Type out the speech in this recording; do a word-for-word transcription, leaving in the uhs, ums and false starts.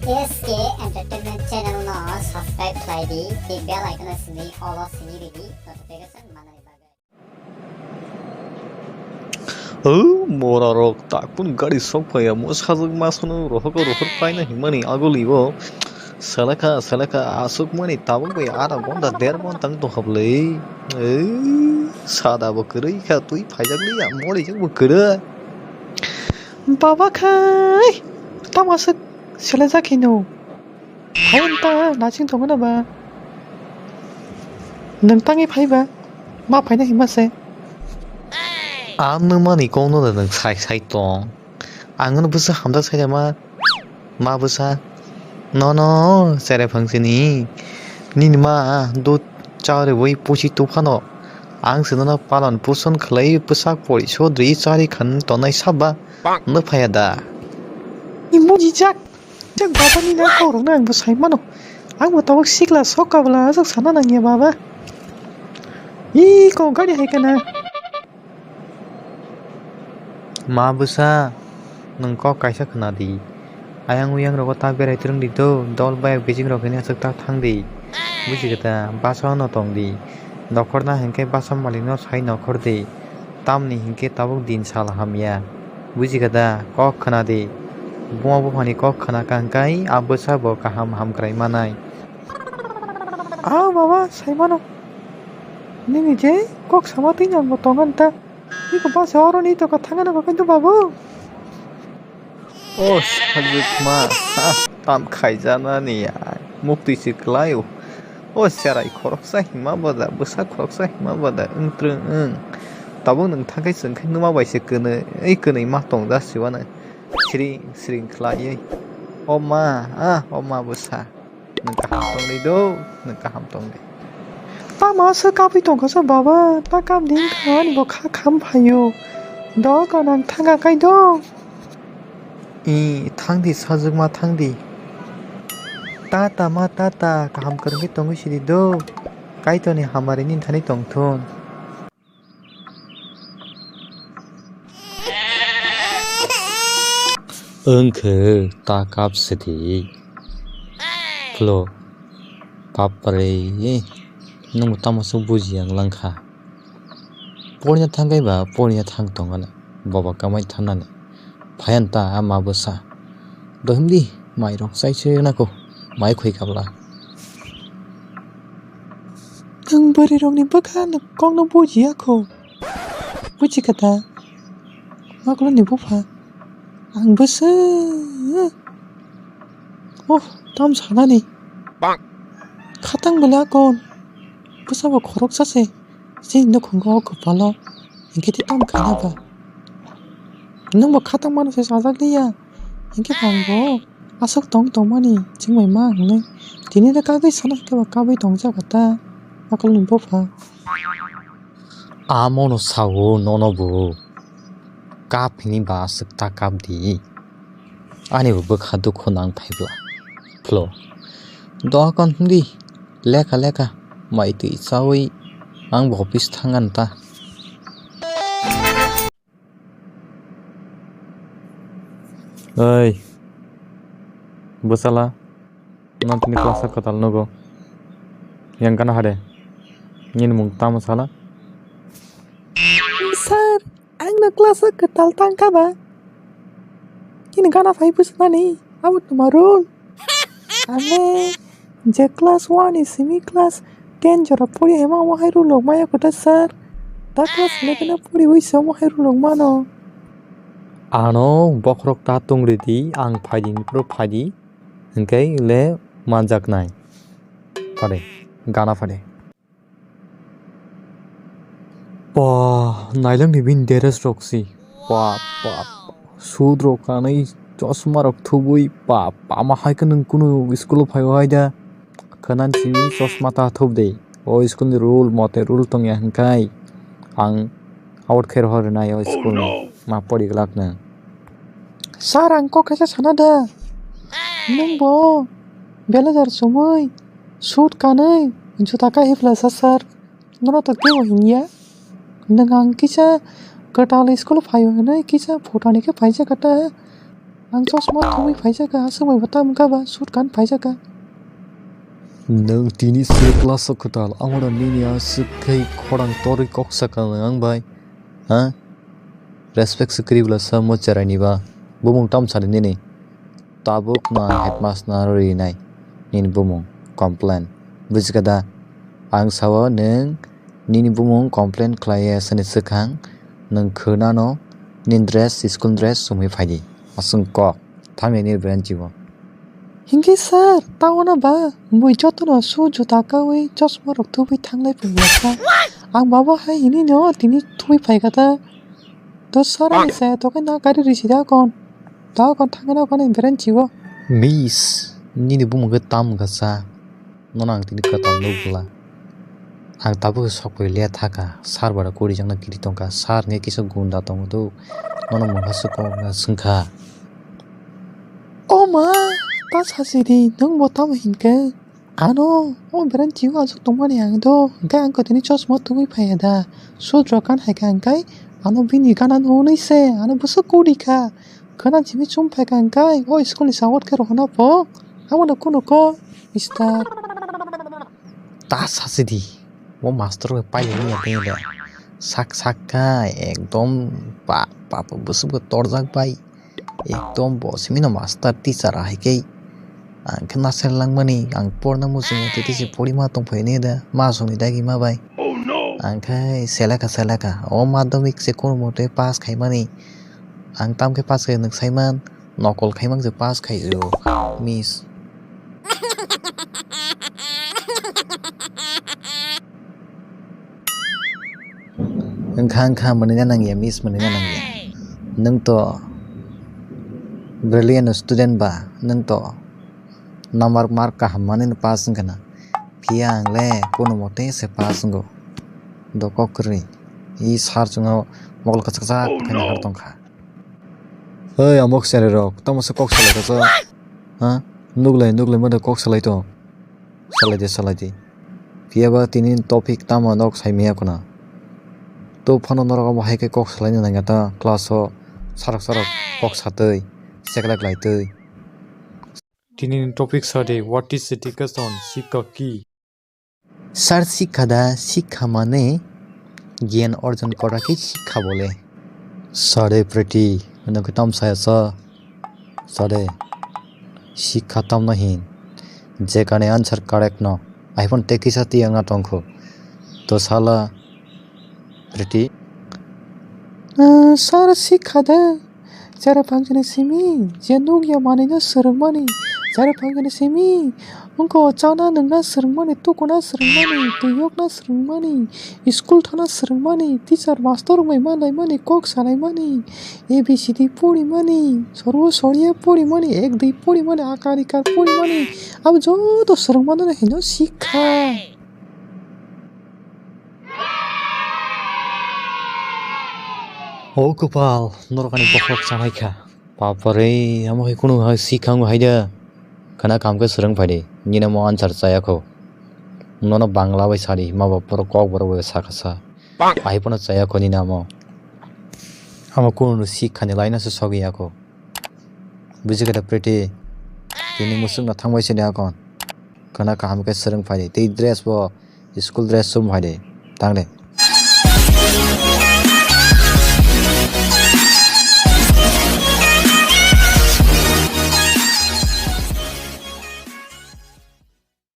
S K Entertainment channel no subscribe khlai di, tei bell icon no simi all o simi ridi notification manani bagwi. O, mora rok takpun gari sok phaiya, mo sajwk ma sano rohor rohor paina himani aguli o. Selekha, selekha, aswk mani tabuk bai ara gonta der gonta wng tongkha bwlwi. Ei, sada bo kwrwi kha, twi phaijak liya, mori jak bo kwrwi. Baba khai, tamo aswk selajak hino? Phai wng ta, nasing tongo na ba? Nwng tangwi phai ba? Ma phaina hima se. Ang nwng mani kok no da nwng sai sai tong. Ang no bwsa hamjak sai da ma. Ma bwsa, nono cherai phangsini nini ma dud cha rwui pusi tuphano, ang se nono palan puson khlai bwsak pori sodri chari khan tongnai saba no phaiya da? Ni bujijak, jak baba ni na kok rok na ang bo sai mano, ang bo tabuk sikla sok kabla aswk sana nangya baba. Ih, kok gari hai kana. Ma bwsa, nwng kok kaisa khna di. Ayang uyang rogo ta berai twrwng di do, dol bayak bijing rok hini aswk ta thang di. Buji kha da, basa no tong di. Nokhorna hinkhe basa malik no sai nokhor di. Tamni hinkhe tabuk din sal hamya. Buji kha da, kok khna di. Buma buphani kok khna kha hinkhai a bwsa bo kaham hamkrai manai. Ah, baba, sai mano. Nini je kok sama twi nang bo tongan ta. Iko basa oro ni to ka thangana ko kintu babu. O sajwkma, ha, tam khaijana ni ai. Mukti si klai o. O serai khoroksa hima bada, bwsa khoroksa hima bada, wng twrwng wng. Tabuk nwng thangkai chwng khai numa bai se kwnwi, ei kwnwi ma tong da siwano. Sring sring khlaiwi. O ma, ah, o ma bwsa. Nwng kaham tongdi do, nwng kaham tongdi. Tamo aswk kabwi tongkha sa baba, ta kap di wngkha ani bo kha kham phaio. Do ka nang thanga kai do. I thangdi sajwkma thangdi. Tata ma tata, kaham kwrwngwi tongwi sidi do. Kaitorni hamari nini thani tongthun. Wngkhe ta kap sidi. Phlo, bapre, nwngbo tamo se buji yang langkha. Porina thangkhe ba porina thang tongani, boba kamai thanani. Phayan ta ama bwsa. Dohimdi, mairok chai se nako, mai khoi kabla. Ang bwrwi rokni bwkha no kokno bujiya kho. Buji kha da? Maklo ni bupha. Ang bwsa. Oh, tam sanani. Khatang bwle akon. Bwsa bo khoroksa se. Chini nukhungo o kwpalo hinkhe tei tamo khaina ba? Nwng bo khatang mano se sajak liya. Hinkhe ba ang bo aswk tong tongmani chwng bai ma hwnwi tini de kagwi sana hinkhe ba kabwi tongjak ta akolni bupha. Amono sao nono bo kap hini ba aswk ta kap di. Ani bo bwkha dukhu nang phai bla. Phlo. Doha kon hwndi. Lekha lekha. Mai twi chawi. Ang bo office thangan ta. Oi. Bwsala. Nang tini class kwtal nugo. Yang kana hade. Nini mung tamo sala. Sir. Ang no class o kwtal tang kha ba? Chini gana phai bwswnani, abo tuma rule. Ane je class one ni simi class ten jora pori hai ma omo hai rule rok maya kwtal sir. Da class eleven o pori wi se omo hai rule rok mano. Ano bokhorok ta tong ridi, ang phai di, phuru phai di. Hwnkhe le manjak nai. Phade, gana phade. Ba, nailangni bini dress rok si. Ba, ba, ba. Suit rok kanwi, chosma rok thubui, ba, ba, ama hai khe nwng kunu school o phai o hai da. Khwnan simi chosma ta thub de. O school ni rule mote rule tongya hwnkhe ang out khe rohor rwnai o school ni. Ma pori glak nwng. Sir, ang kok kaisa sana da. Nwng bo blazer chumui, suit kanwi, juta kai hiplasa sir. Nono to teibo hinya. Nwng ang kisa kwtal school phaio hinwi kisa photo ni khe phaijak kha ta. Ang chosma thumwi phaijaka, aswk bai bo tamo kha ba, suit kan phaijaka. Nwng tini se class o kwtal, amo no nini aswk khai khorang torwi kok saka nwng ang bai? Ha? Respect se kwrwi bwla sa mo cherai ni ba. Bumung tam sadi nini. Tabuk no ang headmaster no rinai nini bumung complain. Bujikha da? Ang sao nwng nini bumung complain khlaiya sani swkang nwng khwnano nini dress, school dress chumui phaidi. Aswng kok. Thangya nini branchi o. Hinkhe sir, tamo na ba? Bui jotono shoe juta kaui chosma rok thubui thanglai phunglai kha. Ang baba hai hini no tini thubui phaikha ta. To sir ani saya to khe na gari risi da kon. Da kon thangna kon branchi o. Miss, nini bumung khe tam wngkha sa? Nono ang tini kwtal nuk bwla. Ang tabuk sok bai le thaka, sir bara kuri jakna kiri tongkha, sir hwnkhe kisa gunda tongo do, nono mungha swkang swngkha. O ma, ta sasi di, nwng bo tamo hinkhe? Ano, o branchi o aswk tongmani ang do, hwnkhe ang kwthwini chosma tubui phaiya da, sudro kan hai kha hwnkhe, ano bini gana no hwnwi se, ano bwswk kuri kha. Khwna simi chum phaikha hwnkhe o school ni sawat khe rohorna po. Abono kunu ko, mister. Ta sasi di. O master bai pailai ni ya tei le. Sak sak kha ekdom pa pa pa bwswk bo torjak bai. Ekdom bo simi no master teacher hai khe. Ang khe nasel langmani ang porna muchung tei tei se porima tong phai ni da ma songni dagi ma bai. Ang khe selekha selekha o madhyamik se kunu mote pass khaimani. Ang tam khe pass khai nwk saiman, nokol khaimang je pass khai o, miss. Wngkha wngkha mwnwina nangya, miss mwnwina nangya. Nwng to brilliant student ba, nwng to number mark kaham manwi no pass wngkha na. Phiya ang le kunu mote se pass wngo. Do kok kwrwi. I sir chwngno mokol kwchak kwchak khaina har tongkha. Hei, amok sere rok, tamo se kok salai kha sa? Ha? Nuglai, nuglai mano kok salai to. Salai de, salai de. Phiya ba tini topic tamo nok sai miya kuna. To phano norok abo hai khe kok salai na nangya ta class o sarok sarok kok satwi, seklak lai twi. Tini topic sa de, what is education? Sikha ki? Sir, sikha da, sikha mane gyan orjon kora khe sikha bole. Sade Pretty, nwng khe tam saya sa? Sade, sikha tamno hin? Jekani answer correct no. Aipon tekisa tiyang na tongkho. To sala Pretty. Ah, sir, sikha da. Chara phangjani simi, je nukya manwino swrwngmani. Chara phangjani simi, wngkha chana nungna swrwngmani, tukuna swrwngmani, twi yokna swrwngmani, school thana swrwngmani, teacher master rok bai malaimani, kok salaimani, A B C D porimani, sorbo soriya porimani, ek dui porimani, akar ikar porimani, abo joto swrwngmano hino sikha. O kwpal, norok ani bokhorok chalaikha. Bapare, amo hai kunu hai sikha wng hai da. Khana kam khe swrwng phai di. Nini amo answer chaya kho. Nono Bangla bai sadi, ma baparo kok borok bai sakha sa. Ahai pono chaya kho nini amo. Amo kunu sikha ni laina se sogwi ya kho. Buji khe da Pretty. Tini musuk no thangbai se da kon. Khana kaham khe swrwng phai di. Tei dress bo school dress chum phai di. Tang de.